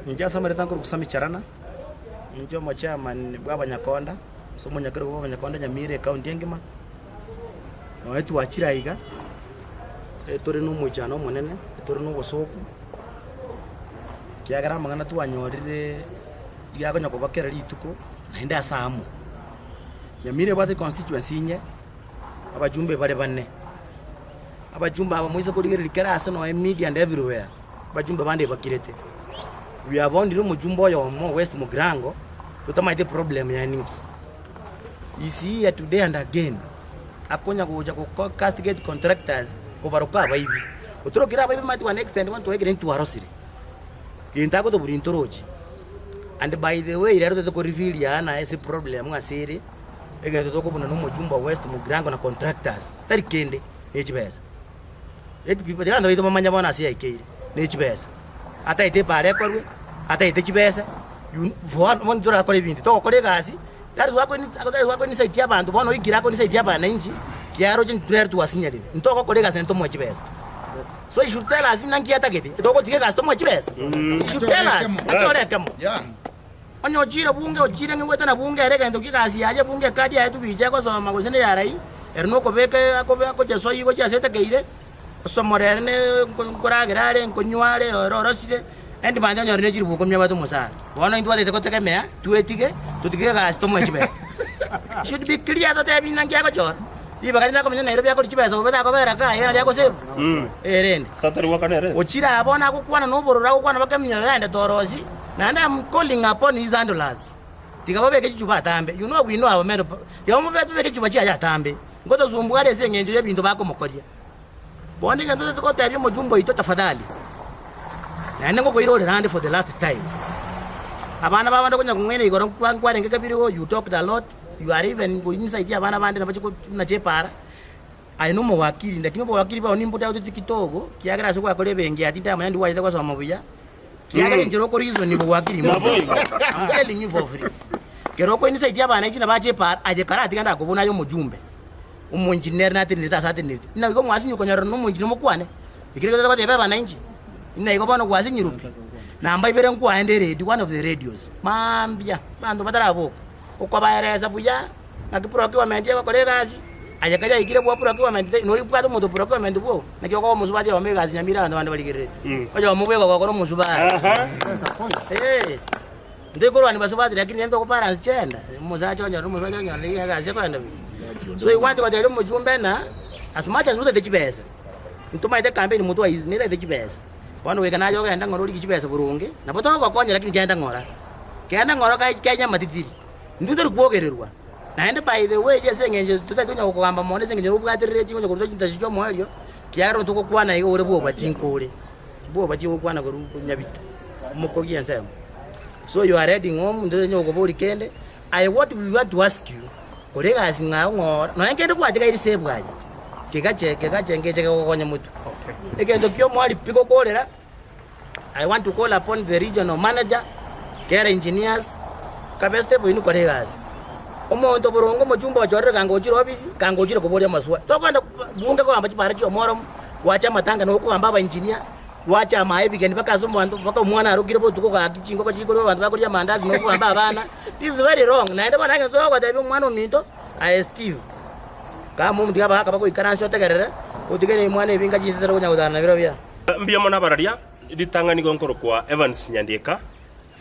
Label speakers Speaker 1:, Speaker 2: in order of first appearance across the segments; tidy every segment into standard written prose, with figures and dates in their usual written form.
Speaker 1: Inche ase amareta nkorokwa Sammy Charana, ninche omochairman bwa abanyakonda, ase omonyakerogo bwa abanyakonda Nyamira ecounty engima, nonye twachire aiga, tore na omoichano omonene, tore na obosooku, ekiagera amang'ana twanyorire riakonya koba kera rituko, naende ase amo. Nyamira ebwate econstituency inye, abajumbe bare bane, abajumbe aba moise korigereria kera ase nonye media and everywhere, abajumbe bande bakirete. We have only omojumbe oyomo West Mugirango totamanyete problem yaye ninki. Is here today and again akonya gocha go castigate contractors kobaroka abaibi. Otorokire abaibi omanyete to an extent bono twaikire ntwarosire. Gento agotoburia ntorochi. And by the way rero totete ko reveal aa naye ase problem ase ere, egento tokobuna na omojumbe o West Mugirango na contractors tari kende ne chibesa. Let people tiga abanto baito bamanye bono ase yaikeire, ne chibesa. Ataete epaara ekorwe, ataete chibesa, you for bono torakore ebinto, togokora egasi, tari goaka inside abanto bono oikire ako inside abananchi, kiaroche intwe nere twasinyarire, ntogokora egasi naende tomoe chibesa. So he should tell us naki atagete, togotiga egasi tomoe chibesa? He should tell us, achore ekemo. Onye ochiire bunge, ochiire ng'a goetana bunge ere egento ki'egasi yaye, bunge ekadi yaye tubiche egosoma gose neya rai, ere nokobeka akobe akocheswa igo gochia ase etakeire, osomora ere ne nkoragera are, nkonywa are, ere orosire, endi mambia onyore ne chilifu ikomi abwate omosara. Bono intwe twataete gotegemea, twetige, totige egasi tomoe chibesa. Should be clear totebi naki agochora. Ribaga rinde akomenya Nairobi akoria chibesa bobe takobera kaa iga nario agosave. Erende. Ochire aa bono agokwana nobororo agokwana mpaka eminyoyo yaende torosi, naende am calling upon his handlers tiga babeke chichuba atambe, you know we know our men tiga babeke chichuba chiaye atambe, ngotosumbua are ase eng'encho y'ebinto bakomokoria. Bono egento totagete gotebia omojumbe oito tafadhali, naende ngokoirorera ande for the last time, abana ba abande konya kong'aina igoro nkwarenge kabere igo you talked a lot, you are even going inside abana bande nabache buna chepara, aye na omowakili lakini obowakili bwao nimbodauteti kidogo, kiagera ase gwakora ebenki aa tindamanya ndi gwachete gosoma buya, kiagera enchera oko reason bowakili mbobe, I'm telling you for free. Kero oko inside abana echi nabache epara, aye karatiga ndakobuna aye omojumbe. Omoinchini nere natenenete aase atenenete. Inaki igo mwasinywa konyorerana nomoinchini omokwane? Ekio nakio togoteba abananchi. Inaki igo bono gwasinyirwe pi? Namba ibere nkwaende eredio, one of the radios, mambia abanto bataraboka, okobaeresa buya naki procurement egokora egasi, aye karia yaikire bwa procurement te noibwate omonto procurement bwogo, naki okoa omosubati oyomo egasi nyamira abanto bande barigereretie. Oyomo bweka ogokora omosubati. Eeh. Ntoikorwania basubati lakini nento okobalance chienda, omosacha onyore omosubati onyore nigo egasi ekoenda buya. So igwancha gotebia omochumbe ng'a as much as notagete chibesa, ntomaete campaign motwe aye netagete chibesa, bono goika naye ogende ng'ora origie chibesa boronge, nabo togokonya lakini genda ng'ora, genda ng'ora kai kenya amatitiri, intwe tori kwogererwa. Naende by the way ase eng'encho totagete konya gokogamba mono ase eng'encho nobwatereretie konya korwa chintacho chia omoerio, kiagera togokwana iga ore bwoba tinkore. Bwoba tigokwana korwa nyabito omokogi ensemo. So you are heading home ntore onye gokobori kende, aye what we want to ask you, kora egasi ng'ao ng'ora, nonya kende gwatigaire save aye, kegache kegache ngeche kegokonya motwe. Egento kia omwari pi gokorera, I want to call upon the regional manager, kera engineers, kabe stable inwe kora egasi. Omonto boronge omochumba ochorire kanga ochire ofisi, kanga ochire koboria amaswali. Tokogenda bunge kogamba chibara chia omoromo, gwacha amatanga na okogamba abaengineer, gwacha amaye ebigeni mpaka ase omonto mpaka omwana arokire botuko gaki chingoko chikoriwa abanto bakoria amandasi na okogamba abana, this is very wrong. Naende bono ekero togotebia omwana ominto, aye Steve, kama omonto tiga abagaka bagoikaranse otegerere, otige na emwana ebinga chinse tari konya gotara nabirobio biaye.
Speaker 2: Mbuya mono abararia, ritang'ani igo nkorokwa Evans Nyandieka,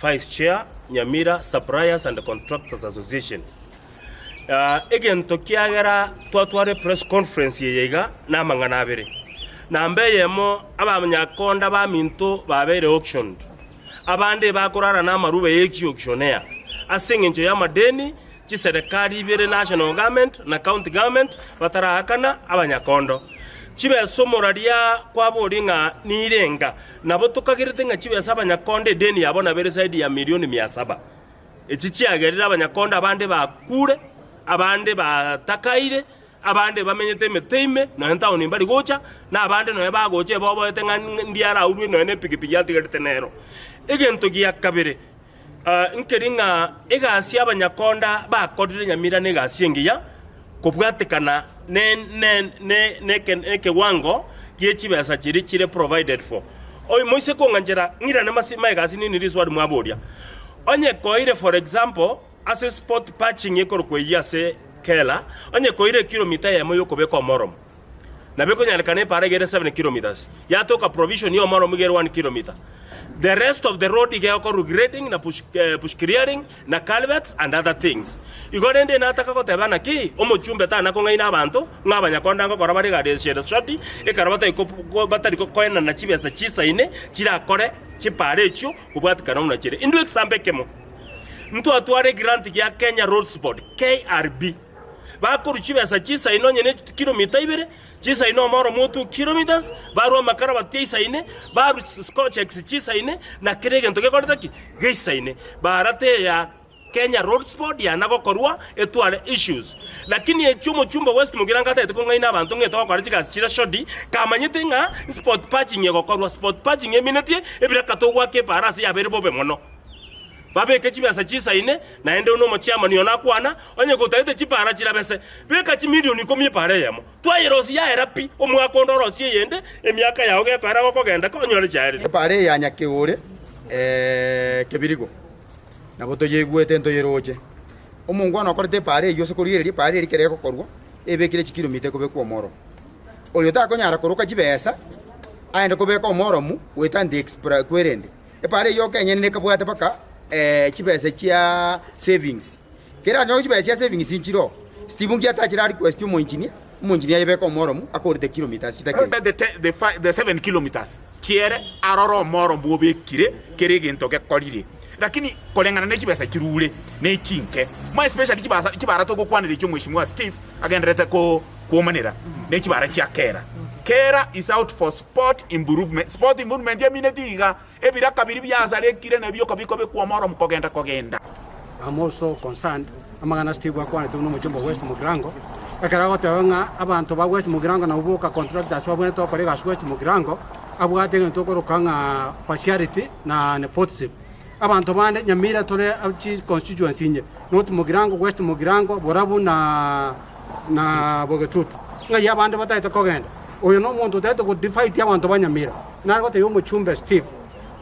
Speaker 2: Vice Chair, Nyamira Suppliers and Contractors Association. Egento kiagera twatwara epress conference eye iga namang'ana abere. Namba eyemo abanyakonda baminto babeire auctioned, abande bakorara namarube ye chiauctioneer ase eng'encho y'amadeni chiserekari ibere national government na county government bataraakana abanyakondo. Chibesa omoraria kwaboria ng'a nirenga nabo tokagerete ng'a chibesa abanyakondo edeni yabo nabo ere zaidi ya milioni mia saba. Echi chiagerire abanyakondo abande bakure, abande batakaire, abande bamenyete emete ime, nonya ntaoni mbari gocha, na abande nonya bagocha eboboete ng'a ndiaraurwe nonya na epigipigi atigarete nero. Egento gia kabere, nkeri ng'a egasi abanyakonda bakorire nyamira na egasi engiya, kobwatekana ne ne ne neke nekewango gie chibesa chiria chire provided for. Oyo moise kong'anchera ng'irane masi maega ase nini riswali mwaboria. Onye koire for example ase spot patching ekorokwa eyio ase Kela, onye koire ekilomita eyemo yokobeka omoromo, nabo ekonyarekana epaara iga ere 7 kilometres, yatoka provision ya omoromo iga ere 1 kilometer. The rest of the road iga egokorwa grading na bush, bush clearing na culverts and other things. Igo rende nataka goteba naki omochumbe tana kong'aina abanto ng'a abanyakonda ngokora bare egari eshere short ekero batari ko batari koenana chibesa chisaine chirakore chipara echio kobwatikana buna chire. Indwe example ekemo, ntwatware egrant gia Kenya Roads Board, KRB, bakorwa chibesa chisaine onye ne chikilomita ibere, chisaine omoro 2 kilometres, barwa amakara batia isaine, barwa scochex chisaine, na kera egento gekorete ki? Geisaine. Barate eya Kenya Roads Board yana gokorwa etware issues. Lakini echio omochumba West Mugirango atagete kong'aina abanto ng'a etogokora chigasi chire shoddy, kamanyete ng'a spot patching egokorwa. Spot patching eminetie ebiraka togoaka epaara ase yabeire bobe mono. Babeke chibesa chisaine, naende buna omochiamani one akwana, onye gotagete chipaara chirabese, beka chimilioni ikomi epaara eyemo. Twayerosia yaera pi, omwaka onde orosie eyende, emiaka yao gekoera gokogenda ko onyore chiaerire.
Speaker 1: Epaara eye ya Nyakeore kebirigo, nabo toyeigwete ntoyeroche. Omongwana okorete epaara eyio ase korigereria epaara eria ekero egokorwa, ebekire chikilomita ekobekwa omoro. Oyo takonyara koroka chibesa, aende kobeka omoromu goeta nde expra kwerende. Epaara eyio yoka enyene nekabwate mpaka chibesa chia savings. Kera anyore chibesa chia savings nchire oo, Steve nki atachire a request omoengineer, omoengineer ayebeke omoromu akorete kilometers chitakeire.
Speaker 3: The, te, the, fi, the 7 kilometers chiere arore omoromu obekire kera egento gekorire lakini koreng'ana ne chibesa chirure ne chinke more especially chibasa chibara togokwanera echio mweshimiwa Steve agenderete ko kwomanera ne chibara chia Kera. Kera is out for sport improvement sport improvement emineti iga ebiraka biria biasarekire nabio bikobekwa omoromu kogenda kogenda.
Speaker 4: I'm also concerned amang'ana Steve akwanete buna omochie bwa West Mugirango, ekero agoteba ng'a abanto ba West Mugirango nabwo boka contractors babwenerete gokora egasi West Mugirango, abwate egento okoroka ng'a partiality na nepotism. Abanto bande Nyamira tore chi constituency inye, North Mugirango, West Mugirango, Borabu na na Bogetutu, ng'ai abande batagete kogenda. Oyo nomonto otagete go divide abanto ba Nyamira. Nare gotebia omochumbe Steve,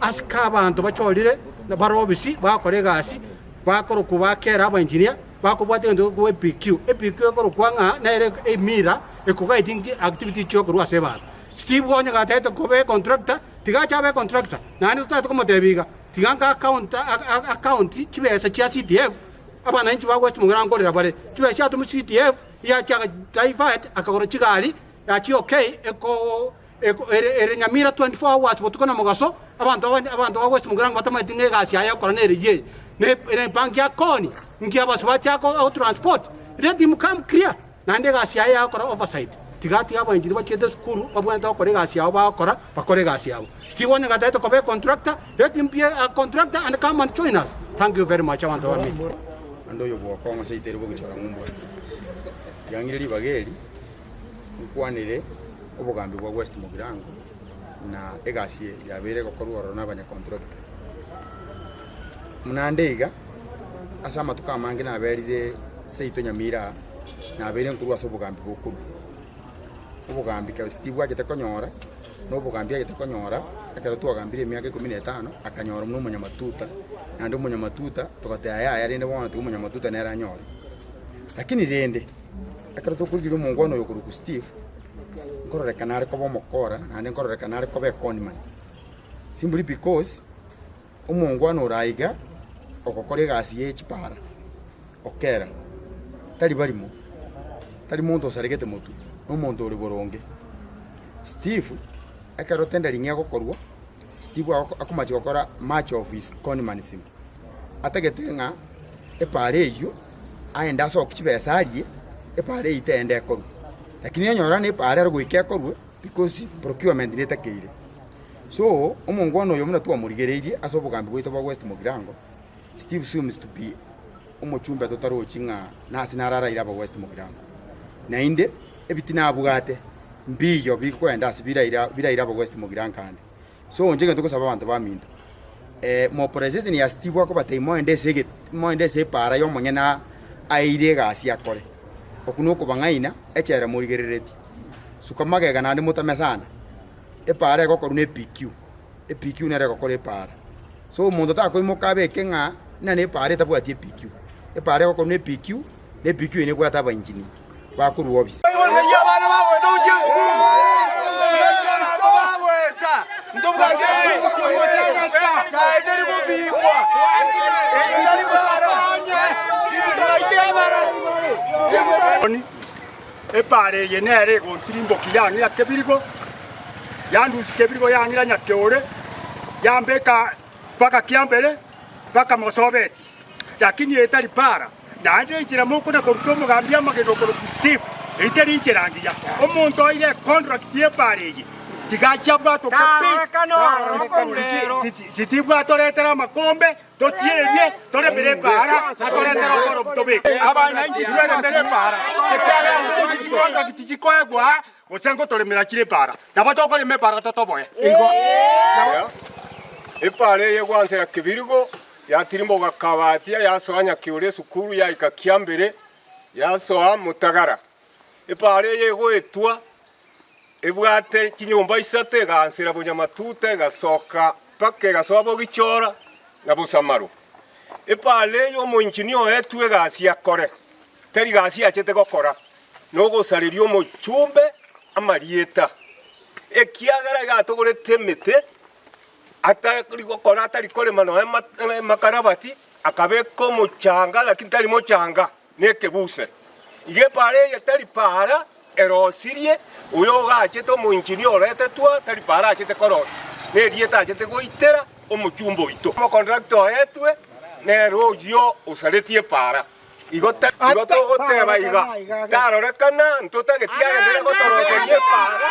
Speaker 4: asike abanto bachorire bare obisi bagokora egasi, bakorokwa bakera abaengineer, bakobwata egento gekorokwa APQ. APQ ekorokwa ng'a nere emira ekoguide nki activities chiokorwa ase ebango. Steve onye gatagete koba econtractor, tiga ache abe econtractor, naende totagete komotebia iga, tiga nka account account chibesa chia CDF, abananchi ba West Mugirango nkorera bare, chibesa chiatomwa CDF, yacha divert akagora chigari, yachia okay eko ere ere Nyamira 24 hours botuko na mogaso, abanto abanto ba West Mugirango batamanyeti ng'a egasi yaye egokora nere eyio eye. Ne ere ebanki ya koni, nki abasubati ako agotransport, let him come clear. Naende egasi yaye yagokora oversight, tiga atige abaengineer bachiete esukuru babwenerete gokora egasi yabo bagokora, bakore egasi yabo. Steve onye gatagete koba econtractor, let him be a contractor and come and join us. Thank you very much abanto ba Media.
Speaker 1: Naende oyo bw'okong'o seito ere bogochora ng'umbu aya. Tiga ng'ire ribaga eri, nkwanere obogambi bwa West Mugirango na egasi eye yabeire egokorwa ororo na abanyacontractor. Buna nde iga, ase amatuko amange naberire seito Nyamira aa, nabeire nkorwa ase obogambi bokorwa. Obogambi kero Steve achete konyora, na obogambi achete konyora, ekero twagambire emiaka ikomi na etano, akanyora buna omonyamatuta, naende omonyamatuta togateba yaya rende bono tiga omonyamatuta nere anyore. Lakini rende, ekero tokorigereria omongwana oyo okorokwa Steve, nkororekana are koba omokora, naende nkororekana are koba econman, simply because. Omongwana ore aiga ogokora egasi ye chipara, okera, tari barimo, tari monto osaregete motwe, na omonto ore boronge. Steve, ekero tendering egokorwa, Steve akomachi gokora much of his conmanism. Atagete ng'a epara eyio, aende asoke chibesa arie, epara eyio tende ekorwe. Lakini onyora na epara ere goika ekorwe, because procurement netakeire. So, omongwana oyo buna twamorigereirie ase obogambi bwaito bwa West Mugirango, Steve seems to be omochumbe totarochi ng'a nase naro araire aba West Mugirango. Naende ebitina abwate mbiyo bikoenda ase biraire biraire aba West Mugirango ande. So inche egento ngosaba abanto baminto, mobilization ya Steve akobatebia moende ase ege moende ase epaara ya omonyene aeire egasi akore, okwo nokobang'aina echela morigereretie. Suka magega naende motame sana. Epaara egokorwa ne PQ.
Speaker 5: EPQ nere egokora epaara. So omonto takoimoka abeke ng'a ng'a na epaara etabwati EPQ. Epaara egokorwa na EPQ, na EPQ eye nebwate abaengineer bakorwa ofisi.
Speaker 6: Epaara eye nere egontirimbokia yang'ira kebirigo, yandusia kebirigo yang'ira nyakeore, yambeka mpaka kiambere, mpaka mosobeti. Lakini eye tari paara, naende enchera mokona koruta omogambi amagena okorokwa Steve, eyio teri enchera engiya. Omonto oire econtract y'epaara eye, tiga achie abwatoke pi, Steve atoretere amakombe, Totierie, toremere epaara, na toretere oborobu tobeke abananchi tweremere epaara, ekiagera intwe chicontract tichikoegwa aa, gose ngotoremera chire epaara. Nabo tokorema epaara totoboe. Igo
Speaker 7: nabo. Epaara eye egwansera kebirigo, yatirimboka Kabatia, yasoa Nyakiore esukuru, yaika Kiambere, yasoa Motagara. Epaara eye egoetwa ebwate chinyomba isato egansera bonyamatuta egasoka mpaka egasoa bogichora na bosamaro. Epaara eye omoinchinia oetwe egasi akore, tari gasi achete gokora, nogosareria omochumbe amarieta, ekiagera iga atogorete emete atari gokora atari korema nonya makarabati, akabeka omochanga lakini tari mochanga. Nekebuse. Iga epaara eye tari paara erosirie, oyo ogachete omoinchinia oretetwe tari paara achete korosia, nerieta achete goitera omochumba oito. Omokontrakta oetwe nere oyio osaretie epaara. Igo igo togoteba iga, tarorekana ntotageti agenderere gotoroseria epaara,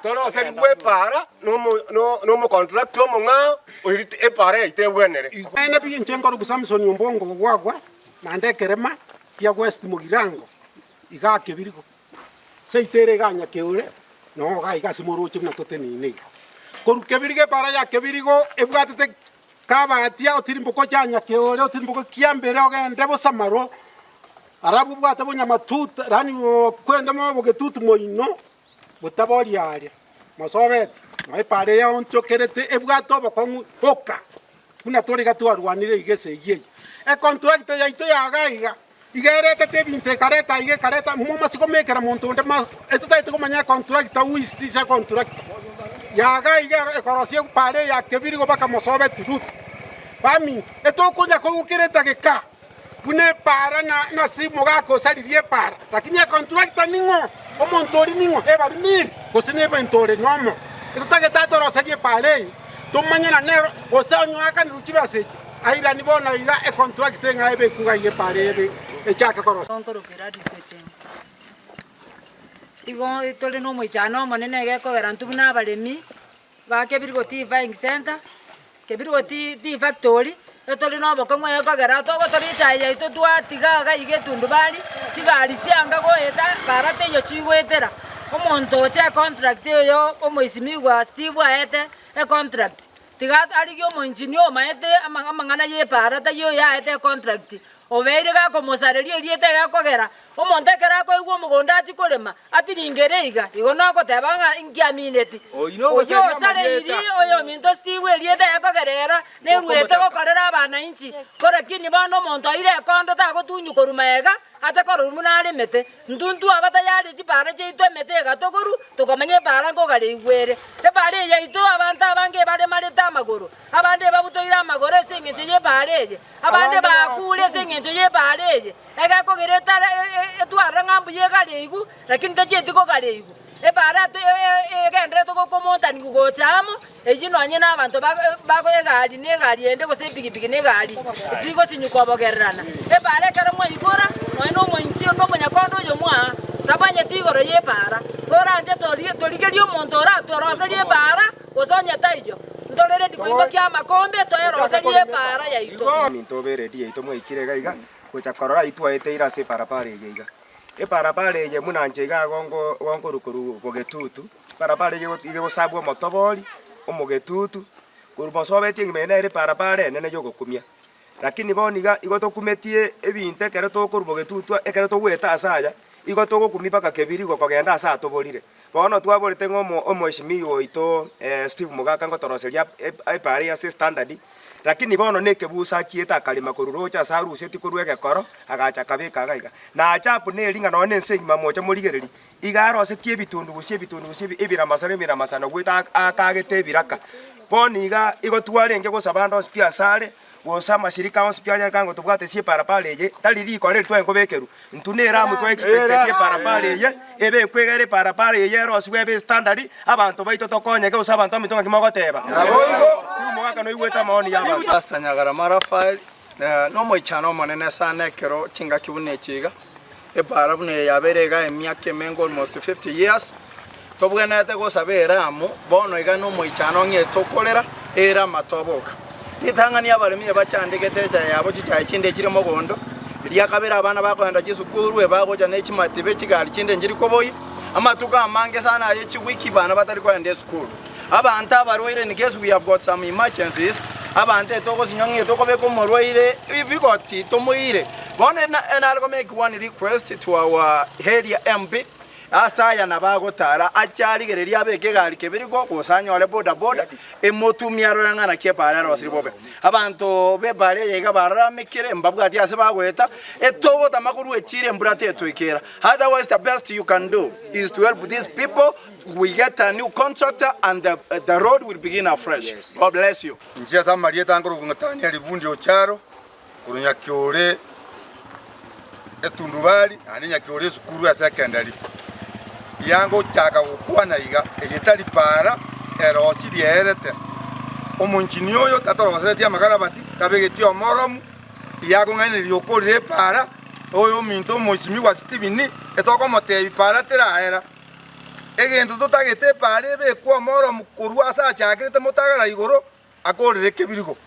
Speaker 7: toroserigwe epaara nomokontrakta omong'ao oirite epaara yaito ebwenere.
Speaker 4: Naende inche nkorokwa Samson Ombongo ogwagwa Naende ekerema kia West Mugirango iga kebirigo, seito ere iga Nyakeore, noo iga iga ase moroche buna toteneine iga. Korwa kebirigo epara ya kebirigo ebwatete Kabatia otirimboke ocha Nyakeore otirimboke Kiambere ogende Bosamaro, alafu obwate Bonyamatuta yaani kwende mobe Bogetutu moino botaboria aria Mosobeti, noo epara eye yaonchokerete ebwate obokong'u boka. Buna tore iga twarwanire iga esegi eye. Econtract yaito ya iga iga, iga eretete ebinto ekareta iga ekareta, momasi komekera monto onde ma etotagete komanya econtractor who is this econtractor. Ya iga iga ero ekorosia epara eye ya Kebirigo mpaka Mosobeti route. Baminto, etokonya koigwa kera edageka buna epara na nase omogaka osaririe epara, lakini econtractor ning'o? Omonto oria ning'o? Ebari niri gose nebento ore nomo? Etotagete atoroserie epara eye. Tomanye na nero, gose onye oakanirwe chibesa echi, airanie bono iga econtract eng'ao ebekwe iga iga epara eye echake korosigwa.
Speaker 8: Nkorokwa Gladys Ochieng. Igo tore na omoichano omonene egekogera intwe buna abaremi ba Kebirigo Tea Buying Centre, Kebirigo Tea Tea Factory, etore na obokong'u egekogera togotora echae yaito twatiga iga iga etundubari, chigari chianga goeta bara teiyo chigoetera. Omonto oche econtract oyo omoisimigwa Steve aete econtract, tiga arigie omoengineer omaete amang'ana ya epara taiyo oyo aete econtract, obeire gakomosareria erieta egekogera, omonto ekero akoigwa omogondo achie korema, atiringere iga, igo nogoteba ng'a inki amineti. Oyio osareiri oyominto Steve erieta egekogera ero neruete gokorera abananchi, korakini bono omonto oire ekondo tagotunywa korwa magega, ache kororwa buna aremete. Intwe aba tayari chipaara chiaito emete egatogoru, tokamanya epaara nkogara ere. Epaara eye yaito abanto abange ebaremarete amagoro, abande ebabutoire amagoro ase engencho y'epaara eye, abande bakuure ase engencho y'epaara eye. Egekogera etare etwarire ng'a mbuya egareigwe, lakini tachieti kogareigwa. Epaara egendererete gokomontanigwa gocha amo, eyio nonye na abanto bago egari na egari ende gose epigipigi na egari, tigosinywa kobogererana. Epaara ekero mwaigora, nonye na omoinchi na omonyakondo oyo mwaa, tabanyeti igoro y'epaara. Toranche torigerie omonto oratoroserie epaara, gose onye taiyo, ntore ready koimokia amakombe toeroserie epaara yaito.
Speaker 9: Aminto obe eredio yaito mwaikire iga iga, gocha korora ayio twaeteire ase eparapara eye iga. Eparapara eye buna inche iga gongo gonkorwa korwa bogetutu, eparapara eye igo egosabwa omotobori, omogetutu, korwa mosobeti engima eye nere eparapara enene ya ogokumia. Lakini bono iga igo tokumetie ebinto ekero tokorwa bogetutu ekero togoeta ase aya. Igo togokumia mpaka kebirigo kogenda ase atoborire. Bono twaborete ng'a omo omweshimiwa oito Steve Mogaka ngotoroseria epara eye ase standard, lakini bono na ekebusa achiete akarema korwa roche ase arusetie korwa egekoro, agacha akabeka iga iga. Na ajabu neri ng'a nonye na ense engima moche morigererie, iga arosetie ebitundu gose ebitundu gose ebiramasano ebiramasano goeta akagete ebiraka. Bono iga igo twarenge gosaba ande onsi pi asare, gose amashirika onsi pi anyare kanga tobwate ase eparapara eye, tari rikora eri tware kobekerwa, intwe na eramu twa expecteti eparapara eye, ebekwe egere eparapara eye erosigwe ebe estandard, abanto baito tokonyeke gose abanto baminto ng'aki mogoteba? Steve Mogaka noigwete amaoni ya abanto.
Speaker 10: Pastor Nyagarama Raphael, nomoichano omonene sana ekero chingaki buna echi iga, Epaara buna eye yabeire iga emiaka emenge almost 50 years, tobwenerete gosaba eramu bono iga nomoichano ng'e tokorera ere amatoboka. Ritang'ani abaremi ebachandegete echae yabo chichae chinde chire mogondo, eria kabere abana bakoenda chisukuru ebagocha ne chimatibe chigari chinde nchiri koboyia, amatuko amange sana aye chiwiki bana batari koenda esukuru. Abanto abarwaire in case we have got some emergencies, abanto etogosinywa ng'a etokobeka omorwaire bigoti tomoire. Bono nare ko make one request to our area MP, ase aya nabo agotara ache arigererie abeke egari kebiriko gose anyore boda boda emotumie arore ng'a naki epaara erosire bobe. Abanto b'epaara eye iga bararamekire mbabwati ase bagoeta, etogotama korwa echiro embura tetoikera. Otherwise the best you can do is to help these people We get a new contractor and the, the road will begin afresh. God bless you.
Speaker 5: Inche ase amarieta nkorokwa ng'a Daniel Bundi Ocharo, korwa Nyakiore etundubari, naende Nyakiore esukuru ase ekendari. Yangochaka gokwana iga, eye tari para erosirie eerete. Omonchini oyo tatorosereti amakarabati, tabegeti omoromu, iyakong'ainereria okorire epara, oyo ominto omoisimigwa Stephen, etokomotebia para teraera. Egento totagete epaara ebekwe omoro korwa ase achakerete motagara igoro akorere ekebirigo.